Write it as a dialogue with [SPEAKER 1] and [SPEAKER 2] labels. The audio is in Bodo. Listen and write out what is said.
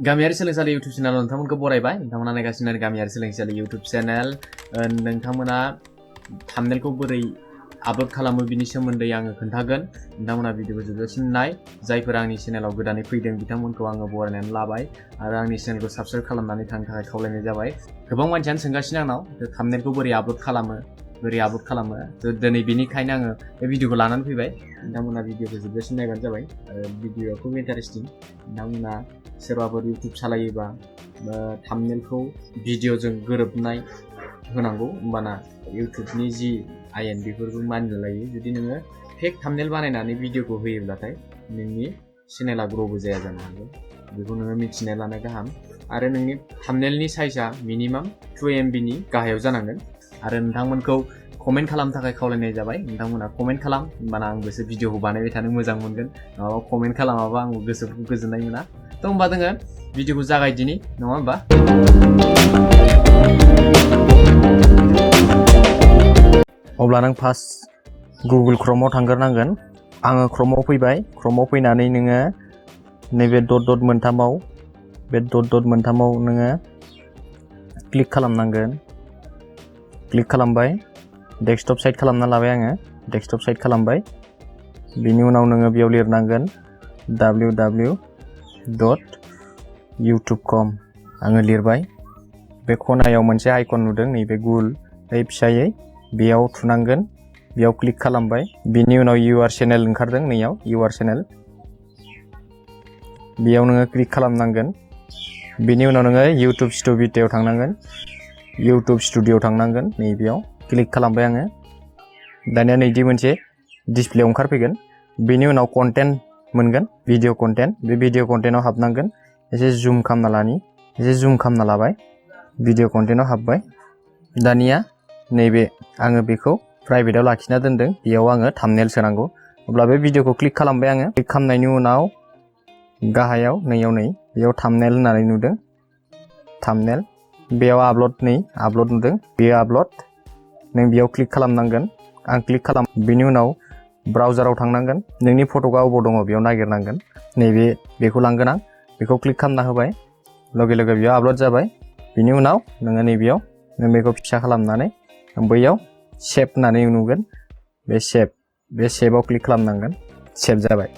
[SPEAKER 1] गामियारि सोलोंसालि YouTube चेनेलाव नोंथांमोनखौ बरायबाय। नोंथांमोना नायगासिनो गामियारि सोलोंसालि YouTube चेनेल। नोंथांमोना थाम्बनेलखौ बोरै आपल'ड खालामो बिनि सोमोन्दै आङो खोन्थागोन। नोंथांमोना भिडिअखौ जोबजासिम नाय। जायफोरा आंनि चेनेलाव गोदानै फैदों बिथांमोनखौ आङो बरायनानै लाबाय आरो आंनि चेनेलखौ साबस्क्राइब खालामनानै थांनो थाखाय खावलायनाय जाबाय। गोबां मानसियानो सोंगासिनो आंनाव थाम्बनेलखौ बोरै आपल'ड खालामो। दिनै बेनिखायनो आङो बे भिडिअखौ लानानै फैबाय। नोंथांमोना भिडिअखौ जोबजासिम नायबानो जाबाय। भिडिअआ खुब इन्टारेस्टिं। नोंथांमोना सोरबाफोर इउटुब सालायोबा थाम्बनेलखौ भिडिअजों गोरोबनाय होनांगौ, होमबाना इउटुबनि जि आयेन बेफोरखौ मानिनो लायो। जुदि नोङो फेक थाम्बनेल बानायनानै भिडिअखौ होयोब्लाथाय नोंनि चेनेला ग्र'बो जाया जानो हागौ। बेखौ नोङो मिथिना लानो गाहाम। आरो नोंनि थाम्बनेलनि साइजआ मिनिमाम 2 MB नि गाहायाव जानांगोन। आरो नोंथांमोनखौ कमेन्ट खालामनो थाखाय खावलायनाय जाबाय। नोंथांमोना कमेन्ट खालाम, होमबाना आंबोसो भिडिअखौ बानायबाय थानो मोजां मोनगोन। नङाबा कमेन्ट खालामाबा आंबो गोसोखौ गोजोननाय मोना। थ' होमबा जोङो भिडिअखौ जागायदिनि, नङा होमबा? अब्ला नों फार्स्ट गुगोल क्रोमआव थांग्रोनांगोन। आङो क्रोमआव फैबाय। क्रोमआव फैनानै नोङो नैबे डट मोनथामाव नोङो क्लिक खालामनांगोन। क्लिक खालामबाय। डेस्कटप साइड खालामना लाबाय आङो। डेस्कटप साइड खालामबाय। बिनि उनाव नोङो बेयाव लिरनांगोन www.youtube.com। आङो लिरबाय। बे खनायाव मोनसे आइकन नुदों, नैबे गुल फिसायै, बेयाव थुनांगोन। बेयाव क्लिक खालामबाय। बिनि उनाव इउआर चेनेल ओंखारदों, नैयाव इउआर चेनेल। बेयाव नोङो क्लिक खालामनांगोन। बिनि उनाव नोङो इउटुब स्टुडिय'आव थांनांगोन। नैबेयाव क्लिक खालामबाय आङो। दानिया नैदि मोनसे डिसप्लेआव ओंखारफैगोन। बेनि उनाव कन्टेन्ट मोनगोन, भिडिअ कन्टेन्ट। बे भिडिअ कन्टेन्टआव हाबनांगोन। एसे जुम खालामना लाबाय। भिडिअ कन्टेन्टआव हाबबाय। दानिया नैबे आङो बेखौ प्राइभेटआव लाखिना दोनदों। बेयाव आङो थाम्बनेल सोनांगौ। अब्ला बे भिडिअखौ क्लिक खालामबाय आङो। क्लिक खालामनायनि उनाव गाहायाव बेयाव थाम्बनेल होननानै नुदों। थाम्बनेल बेयाव आपल'ड नुदों। बेयो आपल'ड। नों बेयाव क्लिक खालामनांगोन। आं क्लिक खालाम। बिनि उनाव ब्राउजाराव थांनांगोन। नोंनि फट'आ अबाव दङ बेयाव नागिरनांगोन। बेखौ लांगोन आं। बेखौ क्लिक खालामना होबाय। लगे लगे बेयाव आपल'ड जाबाय। बिनि उनाव नोङो नैबेयाव नों बेखौ फिसा खालामनानै बैयाव सेभ होननानै नुगोन। बे सेभआव क्लिक खालामनांगोन। सेभ जाबाय।